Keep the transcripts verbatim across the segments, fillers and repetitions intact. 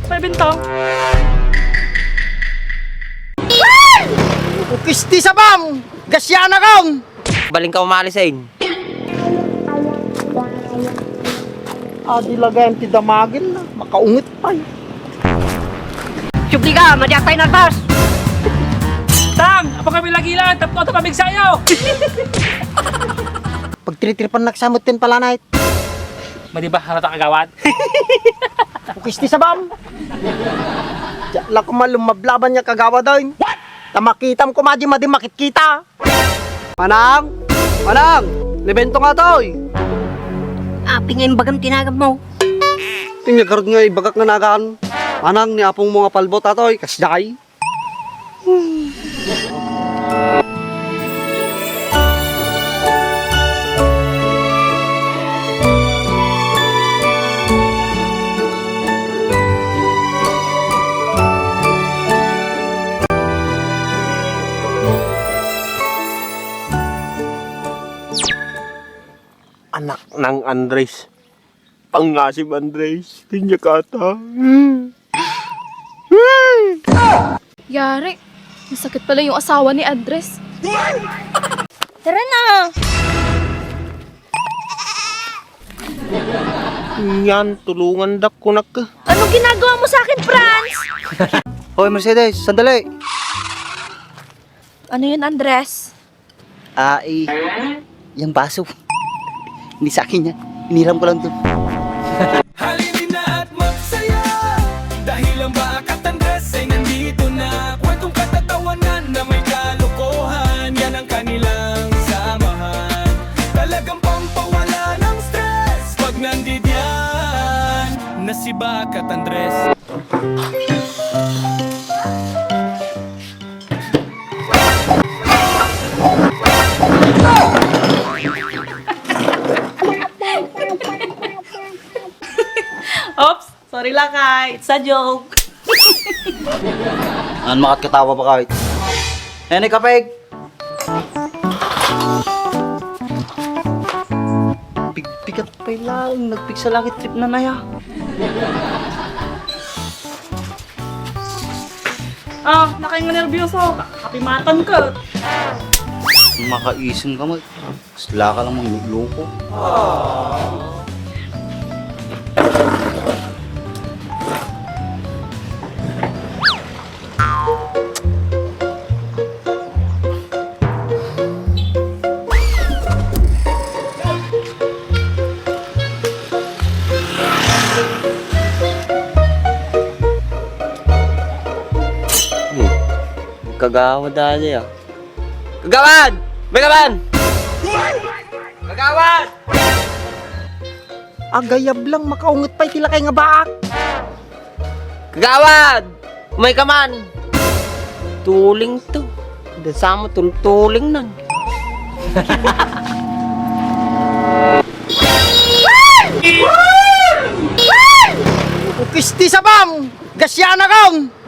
May bintang. Ukis ti sabam! Gasyanakon! Baling ka umali, Sain. Adi lagayam ti damagin na, makaunget pay. Subli ka, madiak pay nalpas. Tang, apang kami lagi lang, tapno ito pamigsayo. Pagtritripan naksamot din pala, Night. Madi ba, ano ta kagawad? Ukis ti sabam. Diak la koma lumablaban ya kagawad, oy. Ta makitam koma di madi makitkita. Manang! Manang! Libento nga toy! Apay nga imbagam ti nagan mo? Ti nga garud nga ibagak nga nagan. Manang ni apong mo nga palbo, tatoy, kasdiay. Anak ng Andres. Pangasip, Andres. Dinya kata. Yari, masakit pala yung asawa ni Andres. Tara na. Yan, tulungan dak kunak. Anong ginagawa mo sa akin, Franz? Hoy, Mercedes, sandali. Ano yun, Andres? Ah, eh, yung baso. Hindi sa akin yan. Hiniram ko lang to. Halina at magsaya dahil ang Baak at Andres ay nandito na. Kwentong katatawanan na may kalokohan, yan ang kanilang samahan. Talagang pampawala ng stress pag nandidiyan na si Baak at Andres. Oops, sorry, lakay. It's a joke. An makat katawa pa kahit. Nene, kapeg. Pigpigat pay laeng, nagpigsa langit trip na naya. Ah, nakay nga nervyoso. Kapimatan ka. Makaising ka, Mike. Sila ka lang mangluloko. Kagawad dali, ah. Kagawad! May kaman! Kagawad! Agayab lang, makaunget pay ti lakay nga baak. Kagawad! Umay ka man! Tuling to. Dasa mo tultuling nan. Ukis ti sabam! Gasyanakon!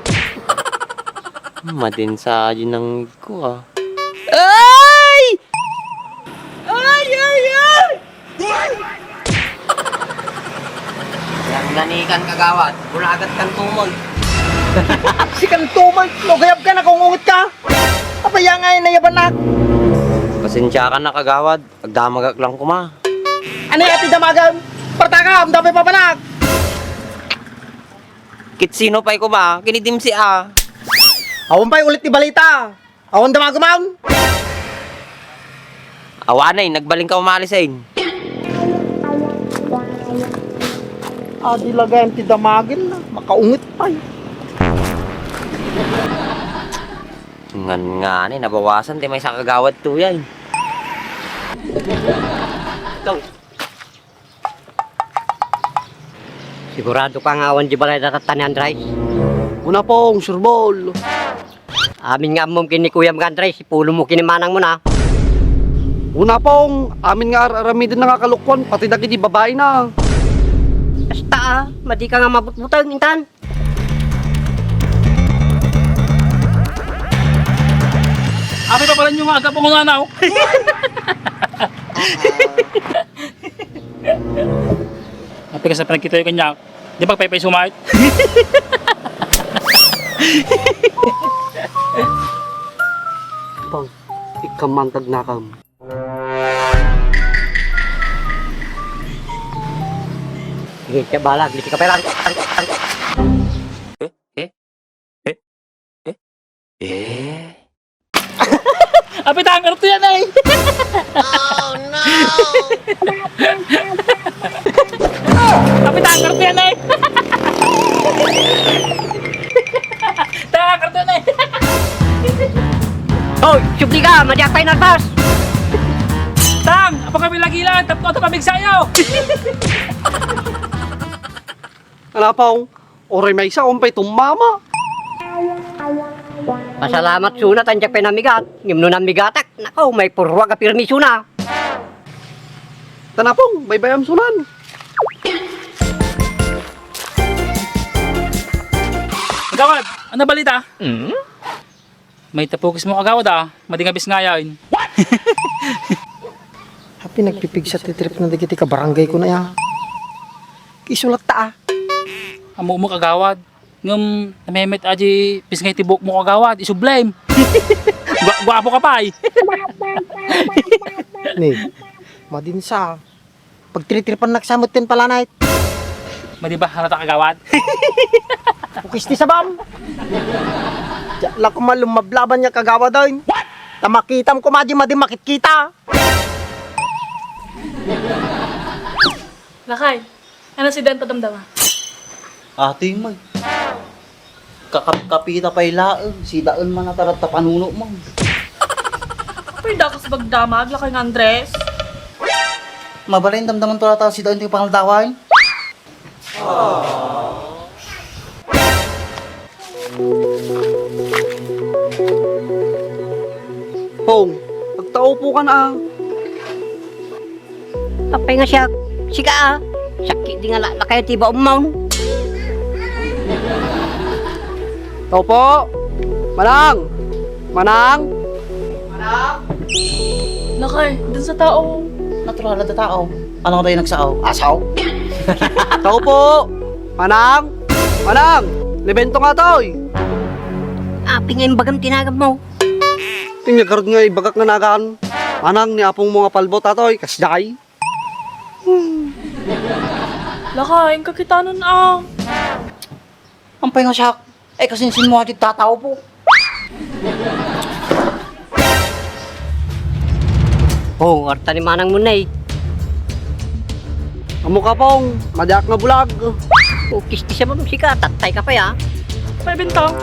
Madin sa aji nang ko, ah. Ay! Ay, ay, ay! Nanikan, kagawad, bulagat kan tumoy. Si kan tumoy, no gayab ka, nakaungungot ka. Apay nga ay nayabanak. Pasensya ka na, kagawad, agdamagak lang kuma. Ano yung ati damagan? Partaka, ang dami papanak. Kit sino pa'y kuma, kinidimsi a. Awan pa'y ulit ni balita. Awan da magumaon? Awanay, nagbaling ka umalis, eh. Adi lagayan ti damagin na, makaunget pay. Ngan nga ni, nabawasan ti may sakagawad to yan. Ito. Sigurado ka nga awan di balay datatan ni Andres? Una pong, surbol. Amin nga ammom ken ni kuyam nga Andres, ipulo mo ken ni manang mo na. Una pong, amin nga ar-aramiden na nga kalukwan, pati dagiti babae na. Basta ah, madi ka nga mabutbuteng, intan. Apay papalan nyo nga aga pa ngunanaw. Apay ka sa pinagkita yung kanya. Di ba paypay sumait? Pang, ikam man tagnakam. Sige, siya bahala. Gisi ka pa lang. Eh? Eh? Eh? Eh? Eh? Apitang, karto yan, eh! Oh, no! Apitang, karto yan, eh! Tang, karto yan, eh! Hoy, subli ka, madiak tayo nalpas! Tang, apa kami lagi lang, tapno ito kami sayo! Anapong, oray maysa, umpay tummama. Pasalamat suna, ta diak pay namigat. Ngem no namigatak, nakaw, maipurruak a pirmi suna. Tanapong, baybayam sunan. Agawad, ano balita? Mm? May tapukis mo agawad, ah. Madi nga bisngayan. Happy nagpipigsa ti trip na dagiti kabarangay ko na ya. Isulat ta, ah. Amo mo kagawad. Ngem namemet aji pisngay ti buok mo kagawad. Isublem. Gua-, guapo ka pay. Ni, madinsa. Pagtritripan naksamot ken palanay. Madi ba, halata kagawad? Ukis ti sabam. Diak la koma lumablaban ya kagawad, oy. Ta makitam koma di madi makitkita. Lakay, ano si Dan padamdama? Ating may. Kakapkapita pay laeng, sidaen man a tarat ta panunot mo. Apay dakas bagdamag, lakay nga Andres. Mabalin damdaman to lata sidaen ti pangaldawan. Pong, agtaupo ka na, ah. Apay nga siak, sika, ah. Sakit di nga la-, lakay ti baummaw. Tao po. Manang. Manang. Manang. Lakay, dun sa tao. Natural na tao. Ano nga tayo nagsao? Asaw? Tao po. Manang. Manang. Libento nga toy. Apay nga imbagam tinagam mo. Tinyagarod nga ibagak nga nagan. Manang ni apong mo nga palbo, tatoy, kasday. Lakay, kakitanon, ah. Ampay nga siak, eh, kasinsin mo atit tatao po. Oh, arta ni manang mo, nay. Amo ka, Pong, madiak nga bulag. Oh, kisti siya, ma'am, sika, tattay ka pa, ya. May bintang.